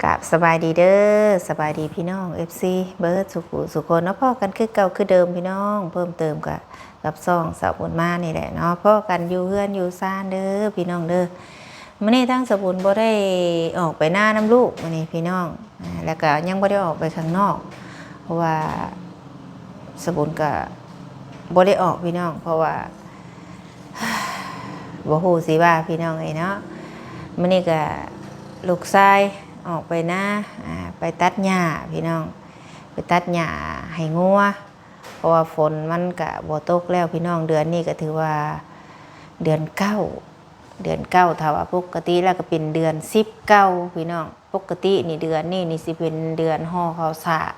ກາບສະບາຍດີເດີ ສະບາຍດີພີ່ນ້ອງເອັຟຊີເບິດສູ່ຜູ້ສູ່ຄົນເນາະ. ພໍ້ກັນຄືເກົ່າຄືເດີມພີ່ນ້ອງ, ເພີ່ມເຕີມກະກັບຊ່ອງສາວບຸນມານີ້ແຫຼະເນາະ. ພໍ້ກັນຢູ່ເຮືອນຢູ່ຊານເດີພີ່ນ້ອງເດີ. ມື້ນີ້ທາງສາວບຸນບໍ່ໄດ້ອອກໄປນານຳລູກມື້ນີ້ພີ່ນ້ອງ, ອາ ແລ້ວກະຍັງບໍ່ໄດ້ອອກໄປຂ້າງນອກ ເພາະວ່າສາວບຸນກະບໍ່ໄດ້ອອກພີ່ນ້ອງ ເພາະວ່າ ບໍ່ຮູ້ຊິວ່າພີ່ນ້ອງເອີຍເນາະ. ມື້ນີ້ກະລູກຊາຍອອກໄປນາ ອາ ໄປຕັດຫຍ້າພີ່ນ້ອງ, ໄປຕັດຫຍ້າໃຫ້ງົວ ເພາະວ່າຝົນມັນກະບໍ່ຕົກແລ້ວພີ່ນ້ອງ. ເດືອນນີ້ກະຖືວ່າເດືອນເກົ້າ ເດືອນເກົ້າ ຖ້າວ່າປົກກະຕິແລ້ວກະເປັນເດືອນສິບເກົ້າພີ່ນ້ອງ. ປົກກະຕິນີ້ເດືອນນີ້ນີ້ຊິເປັນເດືອນຫໍ່ເຂົ້າສາກ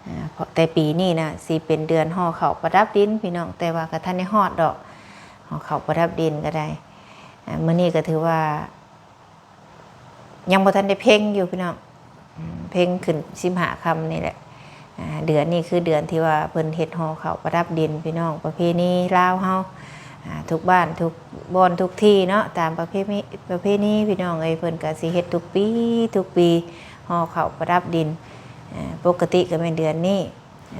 ອາ ເພາະແຕ່ປີນີ້ນະຊິເປັນເດືອນຫໍ່ເຂົ້າປະດັບດິນພີ່ນ້ອງ, ແຕ່ວ່າກະທັນໄດ້ຮອດດອກ ຫໍ່ເຂົ້າປະດັບດິນກະໄດ້. ອາ ມື້ນີ້ກະຖືວ່າຍັງບໍ່ທັນໄດ້ເພັງຢູ່ພີ່ນ້ອງ, ອາ ເພັງຂຶ້ນສິບຫ້າຄ່ຳນີ້ແຫຼະ. ອາ ເດືອນນີ້ຄືເດືອນທີ່ວ່າເພິ່ນເຮັດຫໍ່ເຂົ້າປະດັບດິນພີ່ນ້ອງ, ປະເພນີລາວເຮົາ ອາ ທຸກບ້ານທຸກບ່ອນທຸກທີ່ເນາະ, ຕາມປະເພນີ ປະເພນີພີ່ນ້ອງເອີຍ, ເພິ່ນກະຊິເຮັດທຸກປີ ທຸກປີ ຫໍ່ເຂົ້າປະດັບດິນ. ອາ ປົກກະຕິກະແມ່ນເດືອນນີ້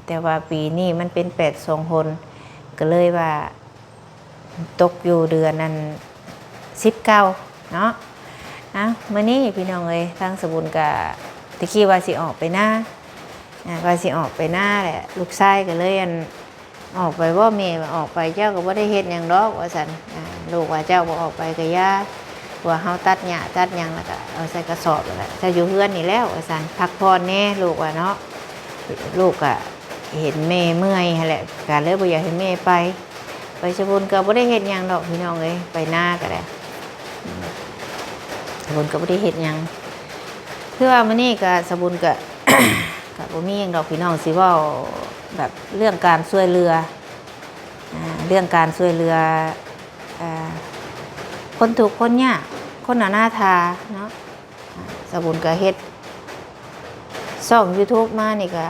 ແຕ່ວ່າປີນີ້ມັນເປັນແປດສອງຫົນ ກະເລີຍວ່າຕົກຢູ່ເດືອນອັນສິບເກົ້າເນາະ. ເອົ້າ ມື້ນີ້ພີ່ນ້ອງເອີຍ ທາງສາວບຸນກະ ແຕ່ກີ້ວ່າຊິອອກໄປນາ ອາ ວ່າຊິອອກໄປນາແຫຼະ, ລູກຊາຍກະເລີຍອັນ ອອກໄປບໍ່ແມ່? ວ່າອອກໄປເຈົ້າກະບໍ່ໄດ້ເຮັດຫຍັງດອກ ວ່າຊັ້ນ. ອາ ລູກວ່າເຈົ້າບໍ່ອອກໄປກະຢ່າ, ວ່າເຮົາຕັດຫຍ້າຕັດຫຍັງແລ້ວກະເອົາໃສ່ກະສອບ ແລ້ວກະເຈົ້າຢູ່ເຮືອນນີ້ແລ້ວ ວ່າຊັ້ນ, ພັກຜ່ອນແດ່ ລູກວ່າເນາະ. ລູກກະເຫັນແມ່ເມື່ອຍຫັ້ນແຫຼະ ກະເລີຍບໍ່ຢາກໃຫ້ແມ່ໄປ. ໄປສາວບຸນກະບໍ່ໄດ້ເຮັດຫຍັງດອກພີ່ນ້ອງເອີຍ, ໄປນາກະໄດ້ ອາ ສາວບຸນກະບໍ່ໄດ້ເຮັດຫຍັງ. ຄືວ່າມື້ນີ້ກະ ສາວບຸນກະ ກະບໍ່ມີຫຍັງດອກພີ່ນ້ອງ ຊິເວົ້າແບບເລື່ອງການຊ່ວຍເຫຼືອ ອາ ເລື່ອງການຊ່ວຍເຫຼືອ ອາ ຄົນທຸກຄົນຍາກ ຄົນອະນາຖາເນາະ. ອາ ສາວບຸນກະເຮັດຊ່ອງຢູທູບມານີ້ກະ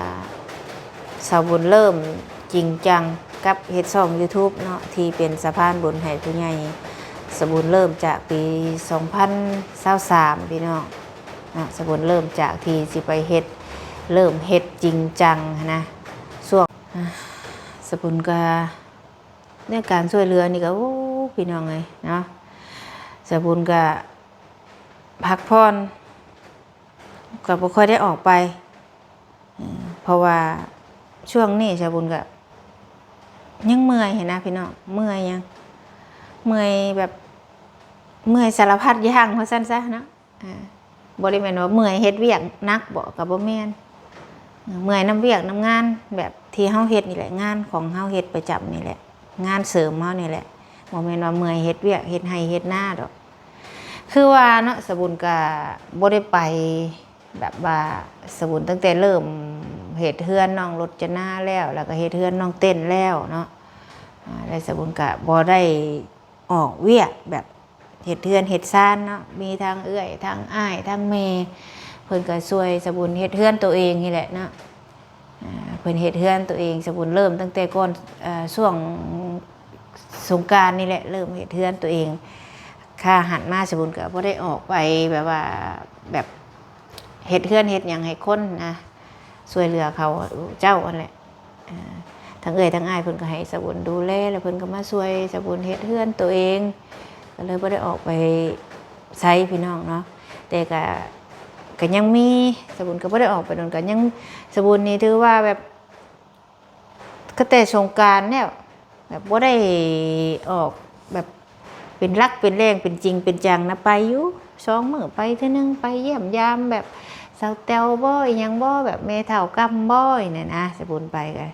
ສາວບຸນເລີ່ມຈິງຈັງກັບເຮັດຊ່ອງຢູທູບເນາະ ທີ່ເປັນສະພານບຸນໃຫ້ຜູ້ໃຫຍ່. ສາວບຸນເລີ່ມຈາກປີສອງພັນຊາວສາມພີ່ນ້ອງເນາະ, ສາວບຸນເລີ່ມຈາກທີ່ຊິໄປເຮັດ ເລີ່ມເຮັດຈິງຈັງຫັ້ນນະ. ຊ່ວງ ອາ ສາວບຸນກະ ໃນການຊ່ວຍເຫຼືອນີ້ກະ ໂອ້ ພີ່ນ້ອງເອີຍເນາະ, ສາວບຸນກະພັກຜ່ອນ ກະບໍ່ຄ່ອຍໄດ້ອອກໄປ ເອີ ເພາະວ່າຊ່ວງນີ້ສາວບຸນກະຍັງເມື່ອຍຫັ້ນນະພີ່ນ້ອງ, ເມື່ອຍຫຍັງ ເມື່ອຍແບບ ເມື່ອຍສາລະພັດຢ່າງວ່າຊັ້ນຊະເນາະ. ອາ ບໍ່ໄດ້ແມ່ນວ່າເມື່ອຍເຮັດວຽກໜັກບໍ ກະບໍ່ແມ່ນ, ເມື່ອຍນຳວຽກນຳງານແບບທີ່ເຮົາເຮັດນີ້ແຫຼະ, ງານຂອງເຮົາເຮັດປະຈຳນີ້ແຫຼະ, ງານເສີມເຮົານີ້ແຫຼະ, ບໍ່ແມ່ນວ່າເມື່ອຍເຮັດວຽກເຮັດໄຮ່ເຮັດນາດອກ. ຄືວ່າເນາະ ສາວບຸນກະບໍ່ໄດ້ໄປ ແບບວ່າສາວບຸນຕັ້ງແຕ່ເລີ່ມເຮັດເຮືອນນ້ອງລົດຈະນາແລ້ວ ແລ້ວກະເຮັດເຮືອນນ້ອງເຕັ້ນແລ້ວເນາະ, ອາ ແລ້ວສາວບຸນກະບໍ່ໄດ້ອອກວຽກແບບເຮັດເຮືອນເຮັດຊານເນາະ, ມີທັງເອື້ອຍທັງອ້າຍທັງແມ່ ເພິ່ນກະຊ່ວຍສາວບຸນເຮັດເຮືອນໂຕເອງນີ້ແຫຼະເນາະ. ອາ ເພິ່ນເຮັດເຮືອນໂຕເອງ ສາວບຸນເລີ່ມຕັ້ງແຕ່ກ່ອນ ອາ ຊ່ວງສົງການນີ້ແຫຼະ ເລີ່ມເຮັດເຮືອນໂຕເອງ. ຄາຫັນມາສາວບຸນກະບໍ່ໄດ້ອອກໄປແບບວ່າ ແບບເຮັດເຮືອນເຮັດຫຍັງໃຫ້ຄົນນະ, ຊ່ວຍເຫຼືອເຂົາເຈົ້າຫັ້ນແຫຼະ. ເອີ ທັງເອື້ອຍທັງອ້າຍເພິ່ນກະໃຫ້ສາວບຸນດູແລ ແລ້ວເພິ່ນກະມາຊ່ວຍສາວບຸນເຮັດເຮືອນໂຕເອງ ກະເລີຍບໍ່ໄດ້ອອກໄປໃສພີ່ນ້ອງເນາະ. ແຕ່ກະ ກະຍັງມີ ສາວບຸນກະບໍ່ໄດ້ອອກໄປດົນ ກະຍັງ ສາວບຸນນີ້ຖືວ່າແບບ ກະແຕ່ສົງການແລ້ວ ແບບບໍ່ໄດ້ອອກແບບເປັນຫຼັກເປັນແຫຼ່ງເປັນຈິງເປັນຈັງນະ. ໄປຢູ່ສອງມື້ໄປເທື່ອໜຶ່ງ ໄປຢ້ຽມຢາມແບບສາວແຕວບໍ ອີ່ຫຍັງບໍ ແບບແມ່ເຖົ້າກຳບໍ ນີ້ນະ. ສາວບຸນໄປກະ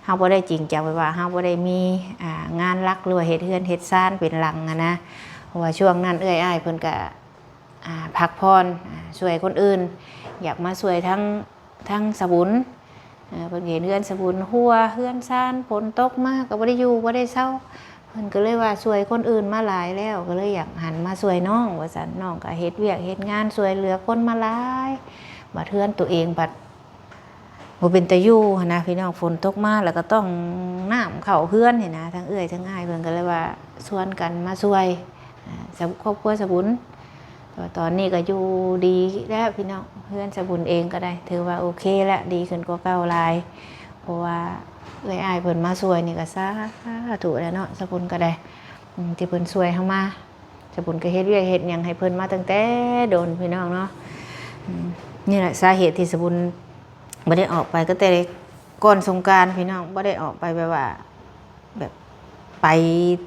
ເຮົາບໍ່ໄດ້ຈິງຈັງ ແບບວ່າເຮົາບໍ່ໄດ້ມີ ອາ ງານຫຼັກ ຫຼືວ່າເຮັດເຮືອນເຮັດຊານເປັນຫຼັງຫັ້ນນະ, ເພາະວ່າຊ່ວງນັ້ນເອື້ອຍອ້າຍເພິ່ນກະ ອາ ພັກຜ່ອນ ອາ ຊ່ວຍຄົນອື່ນ ຢາກມາຊ່ວຍທັງ ທັງສາວບຸນ ເອີ ເພິ່ນເຫັນເຮືອນສາວບຸນຮົ່ວ ເຮືອນຊານ ຝົນຕົກມາກະບໍ່ໄດ້ຢູ່ບໍ່ໄດ້ເຊົາ ເພິ່ນກະເລີຍວ່າຊ່ວຍຄົນອື່ນມາຫຼາຍແລ້ວ ກະເລີຍຢາກຫັນມາຊ່ວຍນ້ອງວ່າຊັ້ນ. ນ້ອງກະເຮັດວຽກເຮັດງານຊ່ວຍເຫຼືອຄົນມາຫຼາຍ ບາດເຮືອນໂຕເອງບາດ ບໍ່ເປັນຕາຢູ່ຫັ້ນນະພີ່ນ້ອງ, ຝົນຕົກມາແລ້ວກະຕ້ອງນ້ຳເຂົ້າເຮືອນຫັ້ນນະ. ທັງເອື້ອຍທັງອ້າຍເພິ່ນກະເລີຍວ່າຊວນກັນມາຊ່ວຍ ອາ ຄອບຄົວສາວບຸນ. ແ ຕອນນີ້ກໍຢູ່ດີແລ້ວພີ່ນ້ອງ, ເຮືອນສະບຸນເອງກໍໄດ້ ຖືວ່າໂອເຄແລ້ວ ດີຂຶ້ນກວ່າເກົ່າຫຼາຍ. ເພາະວ່າເອື້ອຍອ້າຍເພິ່ນມາຊ່ວຍນີ້ກໍສາທຸແລ້ວເນາະ, ສະບຸນກໍໄດ້ ອືມ ທີ່ເພິ່ນຊ່ວຍເຮົາມາ. ສະບຸນກໍເຮັດວຽກເຮັດຫຍັງໃຫ້ເພິ່ນມາຕັ້ງແຕ່ດົນພີ່ນ້ອງເນາະ. ອືມ ນີ້ແຫຼະສາເຫດທີ່ສະບຸນບໍ່ໄດ້ອອກໄປ ກໍແຕ່ກ່ອນສົງການພີ່ນ້ອງ, ບໍ່ໄດ້ອອກໄປແບບວ່າ ແບບໄປ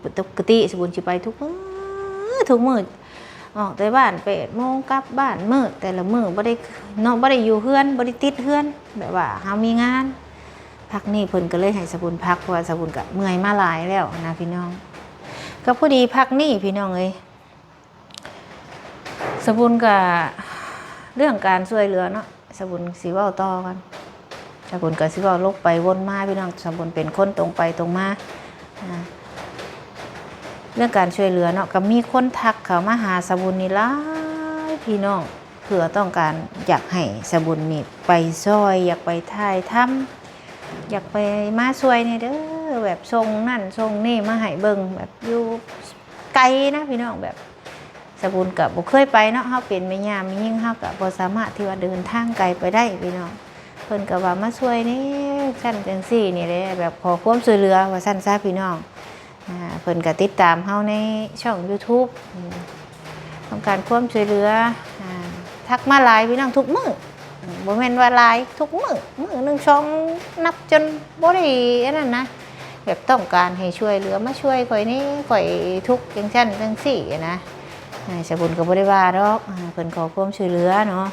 ປົກກະຕິ ສະບຸນຊິໄປທຸກມື້ ທຸກມື້ ອອກແຕ່ບ້ານແປດໂມງ ກັບບ້ານມືດ ແຕ່ລະມື້ບໍ່ໄດ້ເນາະ ບໍ່ໄດ້ຢູ່ເຮືອນ ບໍ່ໄດ້ຕິດເຮືອນ ແບບວ່າເຮົາມີງານ. ພັກນີ້ເພິ່ນກໍເລີຍໃຫ້ສະບຸນພັກ ເພາະວ່າສະບຸນກໍເມື່ອຍມາຫຼາຍແລ້ວນະພີ່ນ້ອງ. ກໍພໍດີພັກນີ້ພີ່ນ້ອງເອີຍ ສະບຸນກະ ເລື່ອງການຊ່ວຍເຫຼືອເນາະ ສະບຸນຊິເວົ້າຕໍ່ກັນ. ສະບຸນກະຊິເວົ້າວົນໄປວົນມາພີ່ນ້ອງ, ສະບຸນເປັນຄົນຕົງໄປຕົງມາ. ອາ ເລື່ອງການຊ່ວຍເຫຼືອເນາະ ກະມີຄົນທັກເຂົ້າມາຫາສະບຸນນີ້ຫຼາຍພີ່ນ້ອງ ເພື່ອຕ້ອງການຢາກໃຫ້ສະບຸນນີ້ໄປຊ່ອຍ ຢາກໄປຖ່າຍທຳ ຢາກໄປມາຊ່ວຍແດ່ເດີ ແບບສົ່ງນັ້ນສົ່ງນີ້ມາໃຫ້ເບິ່ງ ແບບຢູ່ໄກນະພີ່ນ້ອງ. ແບບ ສະບຸນກະບໍ່ເຄີຍໄປເນາະ, ເຮົາເປັນແມ່ຍ່າແມ່ຍິງ ເຮົາກະບໍ່ສາມາດທີ່ວ່າເດີນທາງໄກໄປໄດ້ພີ່ນ້ອງ. ເພິ່ນກະວ່າມາຊ່ວຍແດ່ ຊັ້ນຈັ່ງຊີ້ນີ້ແຫຼະ ແບບຂໍຄວາມຊ່ວຍເຫຼືອວ່າຊັ້ນຊະພີ່ນ້ອງ. ອາ ເພິ່ນກະຕິດຕາມເຮົາໃນຊ່ອງຢູທູບ ອືມ ຕ້ອງການຄວາມຊ່ວຍເຫຼືອ ອາ ທັກມາຫຼາຍພີ່ນ້ອງ ທຸກມື້. ອືມ ບໍ່ແມ່ນວ່າຫຼາຍ ທຸກມື້ ມື້ໜຶ່ງສອງ ນັບຈົນບໍ່ໄດ້ອັນນັ້ນນະ ແບບຕ້ອງການໃຫ້ຊ່ວຍເຫຼືອ ມາຊ່ວຍຂ້ອຍແດ່ ຂ້ອຍທຸກຈັ່ງຊັ້ນຈັ່ງຊີ້ນະ. ອາ ສະບຸນກໍບໍ່ໄດ້ວ່າດອກ ອາ ເພິ່ນຂໍຄວາມຊ່ວຍເຫຼືອເນາະ.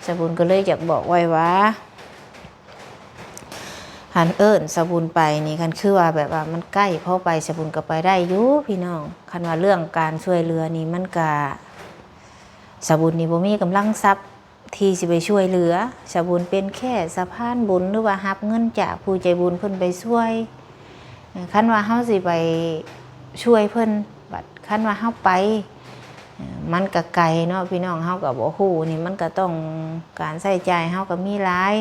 ສະບຸນກໍເລີຍຢາກບອກໄວ້ວ່າ ຄັນເອີ້ນສະບຸນໄປນີ້ ຄັນຄືວ່າແບບວ່າມັນໃກ້ພໍໄປ ສະບຸນກໍໄປໄດ້ຢູ່ພີ່ນ້ອງ. ຄັນວ່າເລື່ອງການຊ່ວຍເຫຼືອນີ້ ມັນກະ ສະບຸນນີ້ບໍ່ມີກຳລັງຊັບ ທີ່ຊິໄປຊ່ວຍເຫຼືອ. ສະບຸນເປັນແຄ່ສະພານບຸນ ຫຼືວ່າຮັບເງິນຈາກຜູ້ໃຈບຸນເພິ່ນໄປຊ່ວຍ. ຄັນວ່າເຮົາຊິໄປຊ່ວຍເພິ່ນ ບັດຄັນວ່າເຮົາໄປ ມັນກະໄກເນາະພີ່ນ້ອງ, ເຮົາກະບໍ່ຮູ້ນີ້ ມັນກະຕ້ອງການໃຊ້ຈ່າຍ ເຮົາກະມີຫຼາຍ.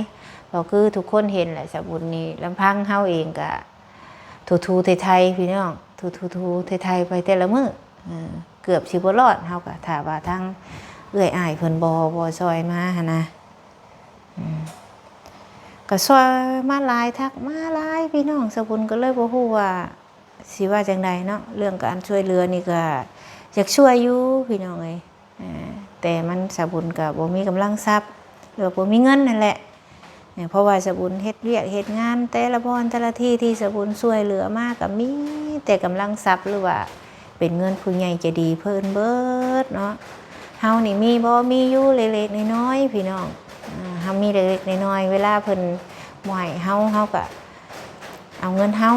ກໍຄືທຸກຄົນເຫັນແຫຼະ ສະບຸນນີ້ ລຳພັງເຮົາເອງກະ ຖູໆໄຖໆ ພີ່ນ້ອງ ຖູໆໄຖໆ ໄປແຕ່ລະມື້ ເອີ ເກືອບຊິບໍ່ລອດ. ເຮົາກໍຖ້າວ່າທາງເອື້ອຍອ້າຍເພິ່ນບໍ່ ບໍ່ຊ່ອຍມາຫັ້ນນະ ອືມ ກໍຊ່ອຍມາຫຼາຍ ທັກມາຫຼາຍ ພີ່ນ້ອງ. ສະບຸນກໍເລີຍບໍ່ຮູ້ວ່າຊິວ່າຈັ່ງໃດເນາະ. ເລື່ອງການຊ່ວຍເຫຼືອນີ້ກໍຢາກຊ່ວຍຢູ່ ພີ່ນ້ອງເອີຍ. ເອີ ແຕ່ມັນ ສາວບຸນກໍບໍ່ມີກຳລັງຊັບ ຫຼືວ່າບໍ່ມີເງິນນັ້ນແຫຼະ. ເອີ ເພາະວ່າສາວບຸນເຮັດວຽກເຮັດງານ ແຕ່ລະບ່ອນແຕ່ລະທີ່ທີ່ສາວບຸນຊ່ວຍເຫຼືອມາ ກໍມີແຕ່ກຳລັງຊັບ ຫຼືວ່າເປັນເງິນຜູ້ໃຫຍ່ໃຈດີເພິ່ນເບິດເນາະ. ເຮົານີ້ມີບໍ່ ມີຢູ່ເລັກໆນ້ອຍໆ ພີ່ນ້ອງ. ເຮົາມີເລັກໆນ້ອຍໆ ເວລາເພິ່ນບໍ່ໃຫ້ເຮົາ ເຮົາກໍເອົາເງິນເຮົາ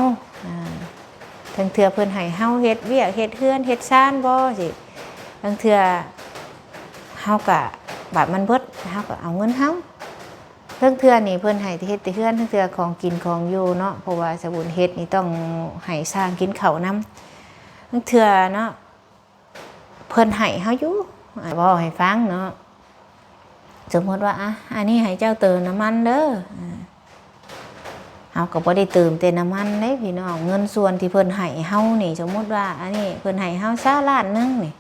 ເຖິງເທື່ອເພິ່ນໃຫ້ເຮົາເຮັດວຽກເຮັດເຮືອນເຮັດຊານບໍ່ ຊິ ລາງເທື່ອເຮົາກະ ບາດມັນເບິດ ເຮົາກະເອົາເງິນເຮົາ. ລາງເທື່ອນີ້ເພິ່ນໃຫ້ເຮັດແຕ່ເຮືອນ ລາງເທື່ອຂອງກິນຂອງຢູ່ເນາະ ເພາະວ່າສາວບຸນເຮັດນີ້ຕ້ອງໃຫ້ຊ່າງກິນເຂົ້ານຳ. ລາງເທື່ອເນາະ ເພິ່ນໃຫ້ເຮົາຢູ່ ເວົ້າໃຫ້ຟັງເນາະ. ສົມມຸດວ່າ ອະ ອັນນີ້ໃຫ້ເຈົ້າເຕີມນ້ຳມັນເດີ ເຮົາກໍບໍ່ໄດ້ເຕີມແຕ່ນ້ຳມັນເດ້ພີ່ນ້ອງ. ເງິນສ່ວນທີ່ເພິ່ນໃຫ້ເຮົານີ້ ສົມມຸດວ່າ ອັນນີ້ເພິ່ນໃຫ້ເຮົາຊາວລ້ານໜຶ່ງນີ້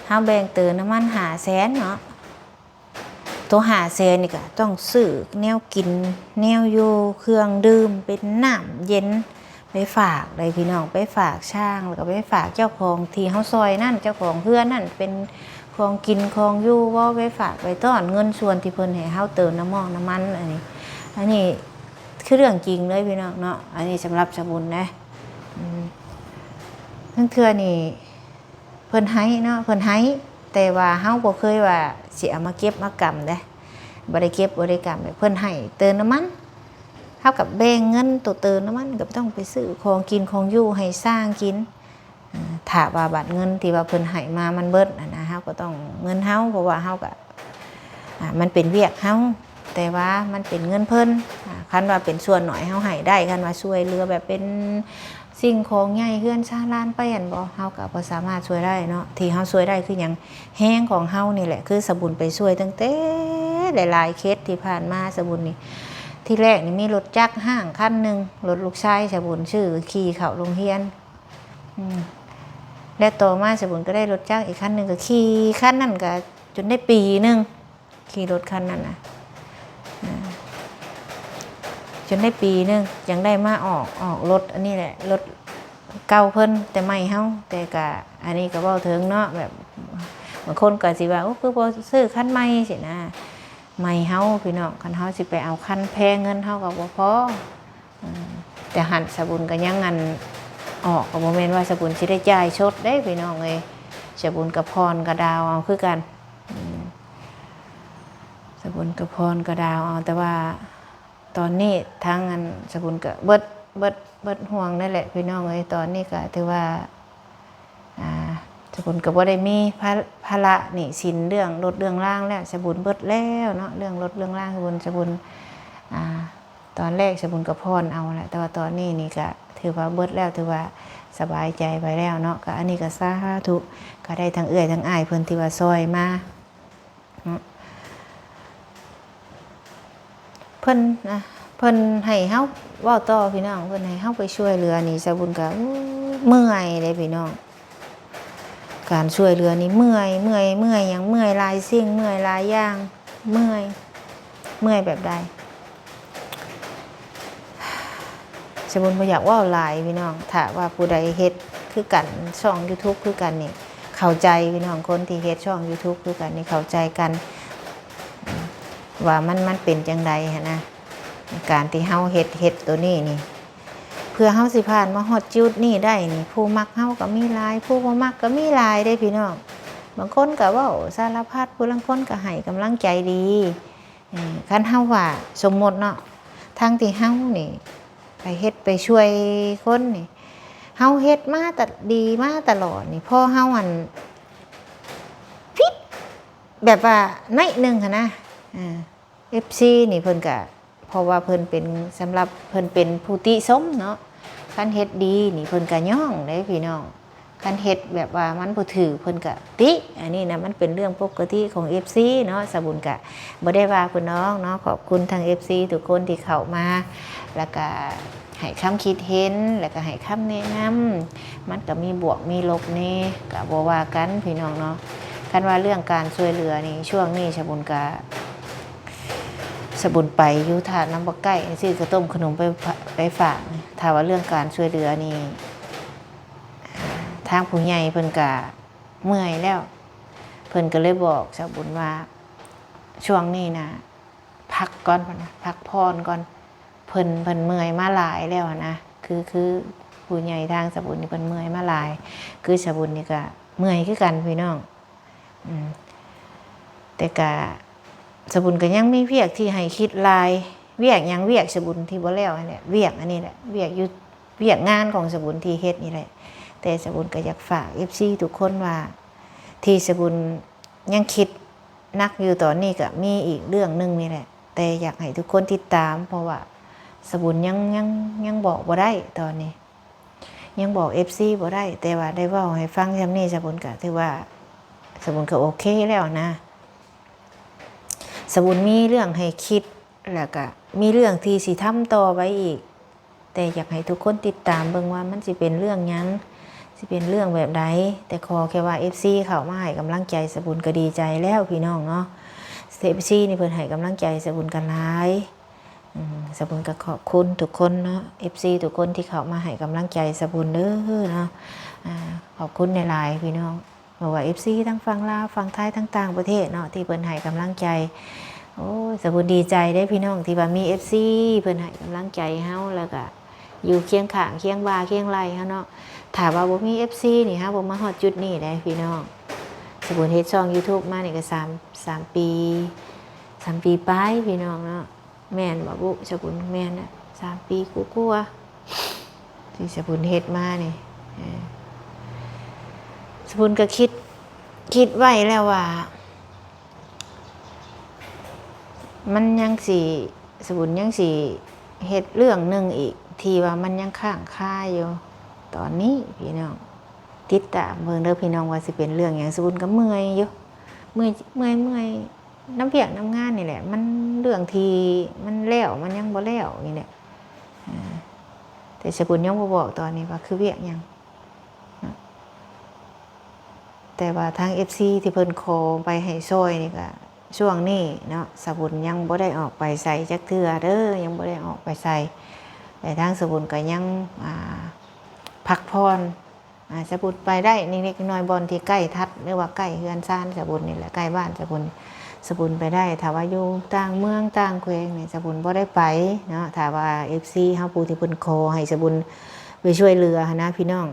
ເຮົາແບ່ງເຕີມນ້ຳມັນຫ້າແສນເນາະ. ໂຕຫ້າແສນນີ້ກໍຕ້ອງຊື້ແນວກິນແນວຢູ່ ເຄື່ອງດື່ມ ເປັນນ້ຳເຢັນ ໄປຝາກໄດ້ພີ່ນ້ອງ ໄປຝາກຊ່າງ ແລ້ວກໍໄປຝາກເຈົ້າຂອງທີ່ເຮົາຊ່ອຍນັ້ນ ເຈົ້າຂອງເຮືອນນັ້ນ ເປັນຂອງກິນຂອງຢູ່ບໍ່ ໄປຝາກໄປຕ້ອນ. ເງິນສ່ວນທີ່ເພິ່ນໃຫ້ເຮົາເຕີມນ້ຳມັນນ້ຳມັນ ອັນນີ້ ອັນນີ້ຄືເລື່ອງຈິງເລີຍພີ່ນ້ອງເນາະ. ອັນນີ້ສຳລັບສາວບຸນນະ ອືມ ລາງເທື່ອນີ້ເພິ່ນໃຫ້ເນາະ ເພິ່ນໃຫ້ ແຕ່ວ່າເຮົາບໍ່ເຄີຍວ່າຊິເອົາມາເກັບມາກຳເດ້ ບໍ່ໄດ້ເກັບບໍ່ໄດ້ກຳ. ເພິ່ນໃຫ້ເຕີມນ້ຳມັນ ເຮົາກໍແບ່ງເງິນໂຕເຕີມນ້ຳມັນ ກໍຕ້ອງໄປຊື້ຂອງກິນຂອງຢູ່ໃຫ້ຊ່າງກິນ. ເອີ ຖ້າວ່າບາດເງິນທີ່ວ່າເພິ່ນໃຫ້ມາມັນເບິດຫັ້ນນະ ເຮົາກໍຕ້ອງເງິນເຮົາ ເພາະວ່າເຮົາກໍ ອາ ມັນເປັນວຽກເຮົາ ແຕ່ວ່າມັນເປັນເງິນເພິ່ນ. ອາ ຄັນວ່າເປັນສ່ວນໜ້ອຍເຮົາໃຫ້ໄດ້ ຄັນວ່າຊ່ວຍເຫຼືອແບບເປັນສິ່ງຂອງໃຫຍ່ເຮືອນຊານລ້ານໄປຫັ້ນບໍ ເຮົາກໍບໍ່ສາມາດຊ່ວຍໄດ້ເນາະ. ທີ່ເຮົາຊ່ວຍໄດ້ຄືຫຍັງ ແຮງຂອງເຮົານີ້ແຫຼະ ຄືສາວບຸນໄປຊ່ວຍຕັ້ງແຕ່ຫຼາຍໆເຂດທີ່ຜ່ານມາ. ສາວບຸນນີ້ ທີແລກນີ້ມີລົດຈັກຮ້າງຄັນໜຶ່ງ ລົດລູກຊາຍສາວບຸນຊື້ຂີ່ເຂົ້າໂຮງຮຽນ ອືມ ແລ້ວຕໍ່ມາສະບຸນກໍໄດ້ລົດຈັກອີກຄັນໜຶ່ງ ກໍຂີ່ຄັນນັ້ນກໍຈົນໄດ້ປີໜຶ່ງ ຂີ່ລົດຄັນນັ້ນນະ ອ່າ ຈົນໄດ້ປີໜຶ່ງ ຈັ່ງໄດ້ມາອອກ ອອກລົດອັນນີ້ແຫຼະ ລົດເກົ່າເພິ່ນ ແຕ່ໃໝ່ເຮົາ ແຕ່ກະອັນນີ້ກໍເວົ້າເຖິງເນາະ ແບບບາງຄົນກໍຊິວ່າ ໂອ້ ຄືບໍ່ຊື້ຄັນໃໝ່ຊີ້ນະ ໃໝ່ເຮົາພີ່ນ້ອງ ຄັນເຮົາຊິໄປເອົາຄັນແພງ ເງິນເຮົາກໍບໍ່ພໍ. ອືມ ແຕ່ຫັ້ນສະບຸນກໍຍັງອັນ ອອກ ກໍບໍ່ແມ່ນວ່າສະບຸນຊິໄດ້ຈ່າຍສົດເດ້ພີ່ນ້ອງເອີຍ ສະບຸນກໍຜ່ອນກໍດາວເອົາຄືກັນ ອືມ ສະບຸນກໍຜ່ອນກໍດາວເອົາ ແຕ່ວ່າຕອນນີ້ທາງອັນ ສະບຸນກໍເບິດ ເບິດ ເບິດຫ່ວງນັ້ນແຫຼະພີ່ນ້ອງເອີຍ ຕອນນີ້ກໍຖືວ່າ ອ່າ ສະບຸນກໍບໍ່ໄດ້ມີພາ ພາລະໜີ້ສິນເລື່ອງລົດເລື່ອງລາງແລ້ວ ສະບຸນເບິດແລ້ວເນາະ ເລື່ອງລົດເລື່ອງລາງສະບຸນ ສະບຸນ ອ່າ ຕອນແລກສະບຸນກໍຜ່ອນເອົາແຫຼະ ແຕ່ວ່າຕອນນີ້ນີ້ກໍຖືວ່າເບິດແລ້ວ ຖືວ່າສະບາຍໃຈໄປແລ້ວເນາະ ກໍອັນນີ້ກໍສາທຸ ກໍໄດ້ທັງເອື້ອຍທັງອ້າຍເພິ່ນທີ່ວ່າຊ່ອຍມາ ເນາະ ເພິ່ນນະ ເພິ່ນໃຫ້ເຮົາ ເວົ້າຕໍ່ພີ່ນ້ອງ ເພິ່ນໃຫ້ເຮົາໄປຊ່ວຍເຫຼືອນີ້ ສະບຸນກໍ ໂອ້ຍ ເມື່ອຍເດ້ພີ່ນ້ອງ ການຊ່ວຍເຫຼືອນີ້ເມື່ອຍ ເມື່ອຍ ເມື່ອຍຫຍັງ ເມື່ອຍຫຼາຍສິ່ງ ເມື່ອຍຫຼາຍຢ່າງ ເມື່ອຍ ເມື່ອຍແບບໃດ? ສະບຸນບໍ່ຢາກເວົ້າຫຼາຍພີ່ນ້ອງ ຖ້າວ່າຜູ້ໃດເຮັດຄືກັນ ຊ່ອງຢູທູບຄືກັນນີ້ ເຂົ້າໃຈພີ່ນ້ອງ ຄົນທີ່ເຮັດຊ່ອງຢູທູບຄືກັນນີ້ ເຂົ້າໃຈກັນວ່າມັນ ມັນເປັນຈັ່ງໃດຫັ້ນນະ ການທີ່ເຮົາເຮັດ ເຮັດໂຕນີ້ນີ້ ເພື່ອເຮົາຊິຜ່ານມາຮອດຈຸດນີ້ໄດ້ນີ້ ຜູ້ມັກເຮົາກໍມີຫຼາຍ ຜູ້ບໍ່ມັກກໍມີຫຼາຍເດ້ພີ່ນ້ອງ ບາງຄົນກໍເວົ້າສາລະພັດ ຜູ້ລາງຄົນກໍໃຫ້ກຳລັງໃຈດີ. ເອີ ຄັນເຮົາວ່າສົມມຸດເນາະ ທັງທີ່ເຮົານີ້ໄປເຮັດໄປຊ່ວຍຄົນນີ້ ເຮົາເຮັດມາຕະ ດີມາຕະຫຼອດນີ້ ພໍເຮົາອັນ ຜິດແບບວ່າໜ້ອຍໜຶ່ງຫັ້ນນະ ເອີ ເອັຟຊີນີ້ເພິ່ນກະ ເພາະວ່າເພິ່ນເປັນ ສຳລັບເພິ່ນເປັນຜູ້ຕິຊົມເນາະ ຄັນເຮັດດີນີ້ເພິ່ນກະຍ້ອງເດ້ພີ່ນ້ອງ. ຄັນເຮັດແບບວ່າມັນບໍ່ຖືກເພິ່ນກະຕິ ອັນນີ້ນະມັນເປັນເລື່ອງປົກກະຕິຂອງເອັຟຊີເນາະ. ສະບຸນກະບໍ່ໄດ້ວ່າເພິ່ນດອກເນາະ. ຂອບຄຸນທັງເອັຟຊີທຸກຄົນທີ່ເຂົ້າມາ ແລ້ວກະໃຫ້ຄຳຄິດເຫັນ ແລ້ວກະໃຫ້ຄຳແນະນຳ. ມັນກະມີບວກມີລົບແດ່ ກະບໍ່ວ່າກັນພີ່ນ້ອງເນາະ. ຄັນວ່າເລື່ອງການຊ່ວຍເຫຼືອນີ້ ຊ່ວງນີ້ສະບຸນກະ ສະບຸນໄປຢູ່ທາດນ້ຳບັກໄກ່ ຊື້ເຂົ້າຕົ້ມຂະໜົມໄປ ໄປຝາກ. ຖ້າວ່າເລື່ອງການຊ່ວຍເຫຼືອນີ້ ທາງຜູ້ໃຫຍ່ເພິ່ນກະເມື່ອຍແລ້ວ ເພິ່ນກໍເລີຍບອກສະບຸນວ່າ ຊ່ວງນີ້ນະ ພັກກ່ອນ ເພິ່ນວ່າ ພັກຜ່ອນກ່ອນ ເພິ່ນ ເພິ່ນເມື່ອຍມາຫຼາຍແລ້ວນະ. ຄື ຄືຜູ້ໃຫຍ່ທາງສະບຸນນີ້ເພິ່ນເມື່ອຍມາຫຼາຍ ຄືສະບຸນນີ້ກະເມື່ອຍຄືກັນພີ່ນ້ອງ. ອືມ ແຕ່ກະ ສະບຸນກໍຍັງມີວຽກທີ່ໃຫ້ຄິດຫຼາຍ. ວຽກຫຍັງ? ວຽກສະບຸນທີ່ບໍ່ແລ້ວຫັ້ນແຫຼະ ວຽກອັນນີ້ແຫຼະ ວຽກຢູ່ ວຽກງານຂອງສະບຸນທີ່ເຮັດນີ້ແຫຼະ. ແຕ່ສະບຸນກໍຢາກຝາກເອັຟຊີທຸກຄົນວ່າ ທີ່ສະບຸນຍັງຄິດໜັກຢູ່ຕອນນີ້ກໍມີອີກເລື່ອງໜຶ່ງນີ້ແຫຼະ ແຕ່ຢາກໃຫ້ທຸກຄົນຕິດຕາມ ເພາະວ່າສະບຸນຍັງ ຍັງ ຍັງບອກບໍ່ໄດ້ຕອນນີ້ ຍັງບອກເອັຟຊີບໍ່ໄດ້ ແຕ່ວ່າໄດ້ເວົ້າໃຫ້ຟັງຊ່ຳນີ້ ສະບຸນກະຖືວ່າ ສະບຸນກະໂອເຄແລ້ວນະ. ສະບຸນມີເລື່ອງໃຫ້ຄິດ ແລ້ວກະມີເລື່ອງທີ່ຊິທຳຕໍ່ໄປອີກ ແຕ່ຢາກໃຫ້ທຸກຄົນຕິດຕາມເບິ່ງວ່າມັນຊິເປັນເລື່ອງຫຍັງ ຊິເປັນເລື່ອງແບບໃດ. ແຕ່ຂໍແຄ່ວ່າເອັຟຊີເຂົ້າມາໃຫ້ກຳລັງໃຈສະບຸນກະດີໃຈແລ້ວພີ່ນ້ອງເນາະ. ເອັຟຊີນີ້ເພິ່ນໃຫ້ກຳລັງໃຈສະບຸນກະຫຼາຍ. ອືມ ສະບຸນກໍຂອບຄຸນທຸກຄົນເນາະ ເອັຟຊີທຸກຄົນທີ່ເຂົ້າມາໃຫ້ກຳລັງໃຈສະບຸນເດີເນາະ. ອ່າ ຂອບຄຸນຫຼາຍໆພີ່ນ້ອງ ບໍ່ວ່າເອັຟຊີທັງຝັ່ງລາວ ຝັ່ງໄທ ທັງຕ່າງປະເທດເນາະ ທີ່ເພິ່ນໃຫ້ກຳລັງໃຈ. ໂອ້ຍ ສະບຸນດີໃຈເດ້ພີ່ນ້ອງ ທີ່ວ່າມີເອັຟຊີເພິ່ນໃຫ້ກຳລັງໃຈເຮົາ ແລ້ວກະຢູ່ຄຽງຂ້າງຄຽງບ່າຄຽງໄຫຼ່ເຮົາເນາະ. ຖ້າວ່າບໍ່ມີເອັຟຊີນີ້ ເຮົາບໍ່ມາຮອດຈຸດນີ້ເດ້ພີ່ນ້ອງ. ສະບຸນເຮັດຊ່ອງຢູທູບມານີ້ກໍສາມ ສາມປີ ສາມປີປາຍພີ່ນ້ອງເນາະ. ແມ່ນບໍ່ບຸ ສະບຸນ? ແມ່ນນະ ສາມປີກວ່າໆ ທີ່ສະບຸນເຮັດມານີ້. ເອີ ສະບຸນກໍຄິດ ຄິດໄວ້ແລ້ວວ່າ ມັນຍັງຊິ ສະບຸນຍັງຊິເຮັດເລື່ອງໜຶ່ງອີກ ທີ່ວ່າມັນຍັງຄ້າງຄາຢູ່ຕອນນີ້ພີ່ນ້ອງ. ຕິດຕາມເບິ່ງເດີພີ່ນ້ອງວ່າຊິເປັນເລື່ອງຫຍັງ. ສະບຸນກໍເມື່ອຍຢູ່ ເມື່ອຍ ເມື່ອຍ ເມື່ອຍ ນຳວຽກນຳງານນີ້ແຫຼະ ມັນເລື່ອງທີ່ມັນແລ້ວ ມັນຍັງບໍ່ແລ້ວນີ້ແຫຼະ. ເອີ ແຕ່ສະບຸນຍັງບໍ່ບອກຕອນນີ້ວ່າຄືວຽກຫຍັງເນາະ. ແຕ່ວ່າທາງເອັຟຊີທີ່ເພິ່ນຂໍໄປໃຫ້ຊ່ອຍນີ້ກະ ຊ່ວງນີ້ເນາະ ສາບຸນຍັງບໍ່ໄດ້ອອກໄປໃສຈັກເທື່ອເດີ ຍັງບໍ່ໄດ້ອອກໄປໃສ ແຕ່ທາງສາບຸນກະຍັງ ອ່າ ພັກຜ່ອນ ອ່າ ສາບຸນໄປໄດ້ເລັກໆນ້ອຍໆ ບ່ອນທີ່ໃກ້ທັດ ຫຼືວ່າໃກ້ເຮືອນຊານສາບຸນນີ້ແຫຼະ ໃກ້ບ້ານສາບຸນ ສາບຸນໄປໄດ້. ຖ້າວ່າຢູ່ຕ່າງເມືອງຕ່າງແຂວງນີ້ ສາບຸນບໍ່ໄດ້ໄປເນາະ. ຖ້າວ່າເອັຟຊີເຮົາ ຜູ້ທີ່ເພິ່ນຂໍໃຫ້ສາບຸນໄປຊ່ວຍເຫຼືອຫັ້ນນະພີ່ນ້ອງ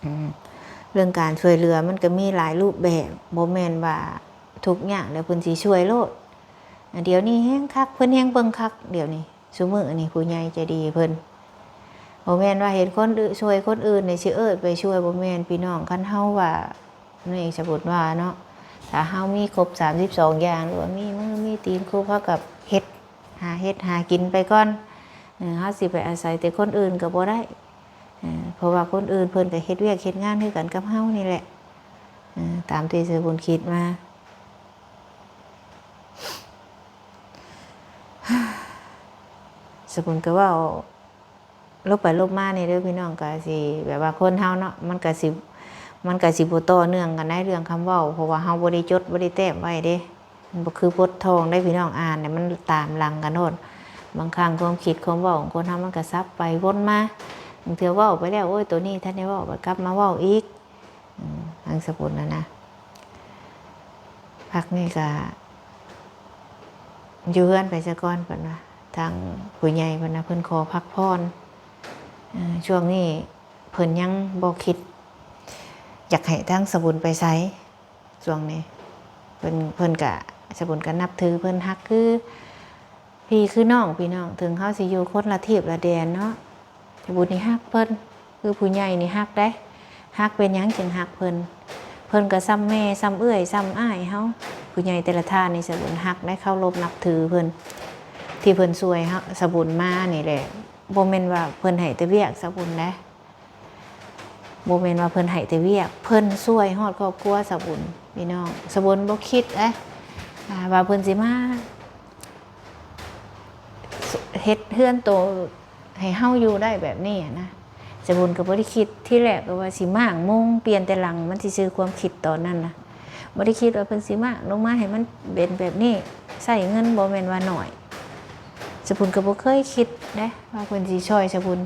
ອືມ ເລື່ອງການຊ່ວຍເຫຼືອມັນກະມີຫຼາຍຮູບແບບ ບໍ່ແມ່ນວ່າທຸກຍາກແລ້ວເພິ່ນຊິຊ່ວຍໂລດ. ດຽວນີ້ແຮງຄັກ ເພິ່ນແຮງເບິ່ງຄັກ ດຽວນີ້ ຊຸມື້ນີ້ຜູ້ໃຫຍ່ໃຈດີເພິ່ນ ບໍ່ແມ່ນວ່າເຫັນຄົນອື່ນຊ່ວຍຄົນອື່ນນີ້ຊິເອີ້ນໄປຊ່ວຍ ບໍ່ແມ່ນພີ່ນ້ອງ. ຄັນເຮົາວ່າ ນີ້ ສົມມຸດວ່າເນາະ ຖ້າເຮົາມີຄົບສາມສິບສອງຢ່າງ ຫຼືວ່າມີມືມີຕີນຄົບ ເຮົາກະເຮັດ ຫາເຮັດຫາກິນໄປກ່ອນ ເອີ ເຮົາຊິໄປອາໄສແຕ່ຄົນອື່ນກະບໍ່ໄດ້ ເອີ ເພາະວ່າຄົນອື່ນເພິ່ນກະເຮັດວຽກເຮັດງານຄືກັນກັບເຮົານີ້ແຫຼະ ເອີ ຕາມທີ່ສາບຸນຄິດມາ. ສາບຸນກະເວົ້າ ລົບໄປລົບມານີ້ເດີພີ່ນ້ອງ ກະຊິແບບວ່າຄົນເຮົາເນາະ ມັນກະຊິ ມັນກະຊິບໍ່ຕໍ່ເນື່ອງກັນໃນເລື່ອງຄຳເວົ້າ ເພາະວ່າເຮົາບໍ່ໄດ້ຈົດບໍ່ໄດ້ແຕ້ມໄວ້ເດ້ ມັນບໍ່ຄືບົດທ່ອງໃດ໋ພີ່ນ້ອງ ອ່ານແລ້ວມັນຕາມຫຼັງກັນໂລດ. ບາງຄັ້ງຄວາມຄິດຄວາມເວົ້າຂອງຄົນເຮົາມັນກະສັບໄປວົນມາ ບາງເທື່ອເວົ້າໄປແລ້ວ ໂອ້ຍ ໂຕນີ້ທັນໄດ້ເວົ້າ ກະກັບມາເວົ້າອີກ. ອືມ ທາງສາບຸນຫັ້ນນະ ພັກນີ້ກະຢູ່ເຮືອນໄປສາກ່ອນ ເພິ່ນວ່າ ທາງຜູ້ໃຫຍ່ເພິ່ນນະ ເພິ່ນຂໍພັກຜ່ອນ. ເອີ ຊ່ວງນີ້ເພິ່ນຍັງບໍ່ຄິດຢາກໃຫ້ທາງສາບຸນໄປໃສ ຊ່ວງນີ້ ເພິ່ນ ເພິ່ນກະ ສາບຸນກະນັບຖືເພິ່ນ ຮັກຄືພີ່ຄືນ້ອງ ພີ່ນ້ອງ ເຖິງເຮົາຊິຢູ່ຄົນລະທີບລະແດນເນາະ ສາບຸນນີ້ຮັກເພິ່ນ ຄືຜູ້ໃຫຍ່ນີ້ຮັກເດ້. ຮັກເປັນຫຍັງຈຶ່ງຮັກເພິ່ນ? ເພິ່ນກະສ່ຳແມ່ສ່ຳເອື້ອຍສ່ຳອ້າຍເຮົາ ຜູ້ໃຫຍ່ແຕ່ລະທ່ານນີ້ ສາບຸນຮັກໄດ້ ເຄົາລົບນັບຖືເພິ່ນ ທີ່ເພິ່ນຊ່ວຍເຮົາ ສາບຸນມານີ້ແຫຼະ. ບໍ່ແມ່ນວ່າເພິ່ນໃຫ້ແຕ່ວຽກສາບຸນເດ້ ບໍ່ແມ່ນວ່າເພິ່ນໃຫ້ແຕ່ວຽກ ເພິ່ນຊ່ວຍຮອດຄອບຄົວສາບຸນ ພີ່ນ້ອງ. ສາບຸນບໍ່ຄິດເດ້ ອ່າ ວ່າເພິ່ນຊິມາເຮັດເຮືອນໂຕໃຫ້ເຮົາຢູ່ໄດ້ແບບນີ້ຫັ້ນນະ. ສາບຸນກະບໍ່ໄດ້ຄິດ ທີແລກກະວ່າຊິມ້າງມຸງ ປ່ຽນແຕ່ຫຼັງ ມັນຊື່ໆ ຄວາມຄິດຕອນນັ້ນນະ ບໍ່ໄດ້ຄິດວ່າເພິ່ນຊິມ້າງລົງມາໃຫ້ມັນເປັນແບບນີ້. ໃຊ້ເງິນບໍ່ແມ່ນວ່າໜ້ອຍ ສາບຸນກະບໍ່ເຄີຍຄິດເດ້ວ່າເພິ່ນຊິຊ່ອຍສາບຸນ.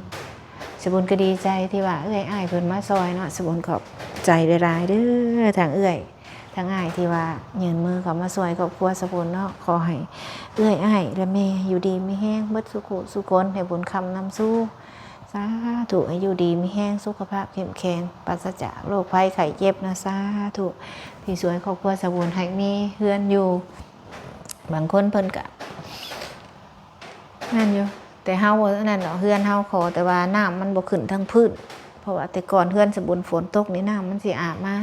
ສາບຸນກະດີໃຈທີ່ວ່າເອື້ອຍອ້າຍເພິ່ນມາຊ່ອຍເນາະ. ສາບຸນຂອບໃຈຫຼາຍໆເດີ ທັງເອື້ອຍທັງອ້າຍທີ່ວ່າຍື່ນມືເຂົ້າມາຊ່ວຍຄອບຄົວສາບຸນເນາະ. ຂໍໃຫ້ເອື້ອຍອ້າຍ ແລະ ແມ່ຢູ່ດີມີແຮງເບິດສູ່ຜູ້ສູ່ຄົນ ໃຫ້ບຸນຄ້ຳນຳຊູ ສາທຸ ໃຫ້ຢູ່ດີມີແຮງ ສຸຂະພາບເຂັ້ມແຂງ ປາສະຈາກໂລກໄພໄຂ້ເຈັບນະ ສາທຸ ທີ່ຊ່ວຍຄອບຄົວສາບຸນໃຫ້ມີເຮືອນຢູ່. ບາງຄົນເພິ່ນກະ ແມ່ນຢູ່ ແຕ່ເຮົາບໍ່ອັນນັ້ນດອກ ເຮືອນເຮົາຂໍແຕ່ວ່ານ້ຳມັນບໍ່ຂຶ້ນທາງພື້ນ ເພາະວ່າແຕ່ກ່ອນເຮືອນສາບຸນຝົນຕົກນີ້ນ້ຳມັນຊິອາບມາ.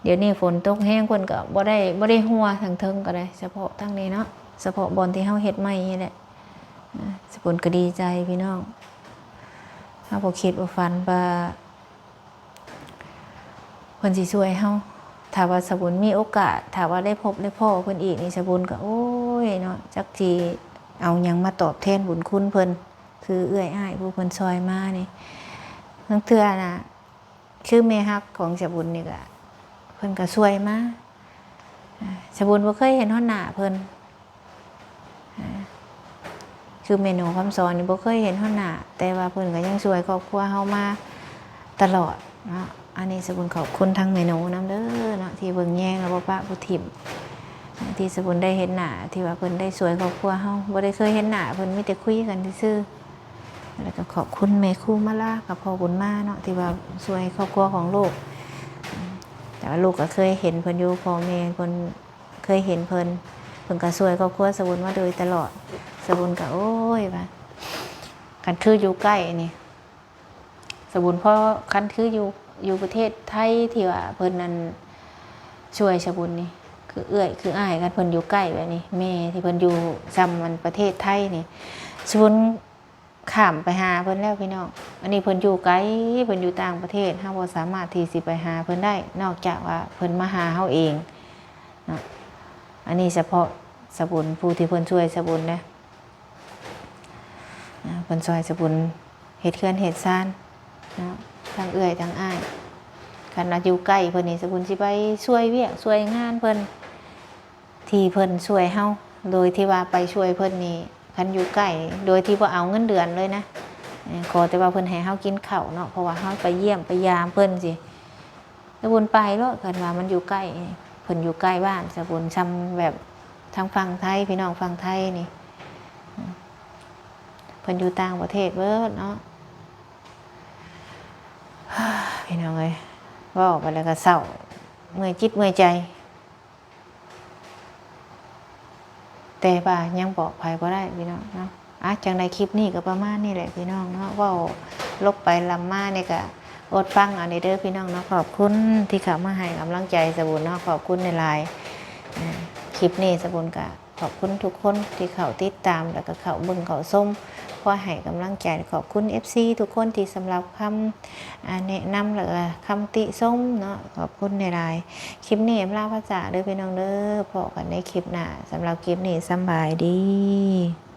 ດຽວນີ້ຝົນຕົກແຮງ ເພິ່ນກະບໍ່ໄດ້ ບໍ່ໄດ້ຮົ່ວທາງເທິງກະໄດ້ ສະເພາະທາງນີ້ເນາະ ສະເພາະບ່ອນທີ່ເຮົາເຮັດໃໝ່ນີ້ແຫຼະ. ອາ ສາບຸນກະດີໃຈພີ່ນ້ອງ ເຮົາບໍ່ຄິດບໍ່ຝັນວ່າ ເພິ່ນຊິຊ່ວຍເຮົາ. ຖ້າວ່າສາບຸນມີໂອກາດ ຖ້າວ່າໄດ້ພົບໄດ້ພໍ້ເພິ່ນອີກນີ້ ສາບຸນກະ ໂອ້ຍເນາະ ຈັກຊິເອົາຫຍັງມາຕອບແທນບຸນຄຸນເພິ່ນ ຄືເອື້ອຍອ້າຍຜູ້ເພິ່ນຊ່ອຍມານີ້. ລາງເທື່ອນະ ຄືແມ່ຮັກຂອງສາບຸນນີ້ກະ ເພິ່ນກະຊ່ວຍມາ ອາ ສາບຸນບໍ່ເຄີຍເຫັນຮອດໜ້າເພິ່ນ ອາ ຄືແມ່ໂນຄຳສອນນີ້ບໍ່ເຄີຍເຫັນຮອດໜ້າ ແຕ່ວ່າເພິ່ນກະຍັງຊ່ວຍຄອບຄົວເຮົາມາຕະຫຼອດເນາະ. ອັນນີ້ສາບຸນຂອບຄຸນທັງແມ່ໂນນຳເດີເນາະ ທີ່ເບິ່ງແຍງ ແລະ ບໍ່ປະບໍ່ຖິ້ມ ທີ່ສາບຸນໄດ້ເຫັນໜ້າ ທີ່ວ່າເພິ່ນໄດ້ຊ່ວຍຄອບຄົວເຮົາ. ບໍ່ໄດ້ເຄີຍເຫັນໜ້າເພິ່ນ ມີແຕ່ຄຸຍກັນຊື່ໆ. ແລ້ວກະຂອບຄຸນແມ່ຄູມາລາກັບພໍ່ບຸນມາເນາະ ທີ່ວ່າຊ່ວຍຄອບຄົວຂອງລູກ. ແຕ່ວ່າລູກກະເຄີຍເຫັນເພິ່ນຢູ່ ພໍ່ແມ່ເພິ່ນເຄີຍເຫັນເພິ່ນ ເພິ່ນກະຊ່ວຍຄອບຄົວສາບຸນມາໂດຍຕະຫຼອດ. ສາບຸນກະ ໂອ້ຍ ວ່າ ຄັນຄືຢູ່ໃກ້ນີ້ ສາບຸນ ເພາະຄັນຄືຢູ່ ຢູ່ປະເທດໄທ ທີ່ວ່າເພິ່ນນັ້ນຊ່ວຍສາບຸນນີ້ ຄືເອື້ອຍຄືອ້າຍ ຄັນເພິ່ນຢູ່ໃກ້ແບບນີ້ ແມ່ທີ່ເພິ່ນຢູ່ຊ່ຳອັນປະເທດໄທນີ້ ສາບຸນ ຂ້າມໄປຫາເພິ່ນແລ້ວພີ່ນ້ອງ. ອັນນີ້ເພິ່ນຢູ່ໄກ ເພິ່ນຢູ່ຕ່າງປະເທດ ເຮົາບໍ່ສາມາດທີ່ຊິໄປຫາເພິ່ນໄດ້ ນອກຈາກວ່າເພິ່ນມາຫາເຮົາເອງເນາະ. ອັນນີ້ສະເພາະສາບຸນຜູ້ທີ່ເພິ່ນຊ່ວຍສາບຸນເດ້ ອາ ເພິ່ນຊ່ອຍສາບຸນເຮັດເຮືອນເຮັດຊານເນາະ ທັງເອື້ອຍທັງອ້າຍ. ຄັນວ່າຢູ່ໃກ້ເພິ່ນນີ້ ສະບຸນຊິໄປຊ່ວຍວຽກຊ່ວຍງານເພິ່ນ ທີ່ເພິ່ນຊ່ວຍເຮົາ ໂດຍທີ່ວ່າໄປຊ່ວຍເພິ່ນນີ້ ຄັນຢູ່ໃກ້ ໂດຍທີ່ບໍ່ເອົາເງິນເດືອນເລີຍນະ ເອີ ຂໍແຕ່ວ່າເພິ່ນໃຫ້ເຮົາກິນເຂົ້າເນາະ ເພາະວ່າເຮົາໄປຢ້ຽມໄປຢາມເພິ່ນຊີ້ ສະບຸນໄປໂລດ ຄັນວ່າມັນຢູ່ໃກ້ ເພິ່ນຢູ່ໃກ້ບ້ານ ສະບຸນຊ່ຳແບບທາງຝັ່ງໄທ ພີ່ນ້ອງຝັ່ງໄທນີ້ ເພິ່ນຢູ່ຕ່າງປະເທດເບິດເນາະ ພີ່ນ້ອງເອີຍ ເວົ້າໄປແລ້ວກໍເສົ້າ ເມື່ອຍຈິດເມື່ອຍໃຈ ແຕ່ວ່າຍັງບອກໃຜບໍ່ໄດ້ພີ່ນ້ອງເນາະ ອາ ຈັ່ງໃດຄລິບນີ້ກໍປະມານນີ້ແຫຼະພີ່ນ້ອງເນາະ ເວົ້າລົບໄປລຳມານີ້ກໍອົດຟັງເອົາແດ່ເດີພີ່ນ້ອງເນາະ ຂອບຄຸນທີ່ເຂົ້າມາໃຫ້ກຳລັງໃຈສະບຸນເນາະ ຂອບຄຸນຫຼາຍໆ ອາ ຄລິບນີ້ສະບຸນກໍ ຂອບຄຸນທຸກຄົນທີ່ເຂົ້າຕິດຕາມ ແລ້ວກໍເຂົ້າເບິ່ງເຂົ້າຊົມ ຄອຍໃຫ້ກຳລັງໃຈ ຂອບຄຸນເອັຟຊີທຸກຄົນທີ່ສຳລັບຄຳ ອາ ແນະນຳ ແລ້ວກໍຄຳຕິຊົມເນາະ ຂອບຄຸນຫຼາຍໆ ຄລິບນີ້ອຳລາພາຈາກເດີພີ່ນ້ອງເດີ ພໍ້ກັນໃນຄລິບໜ້າ ສຳລັບຄລິບນີ້ສຳບາຍດີ.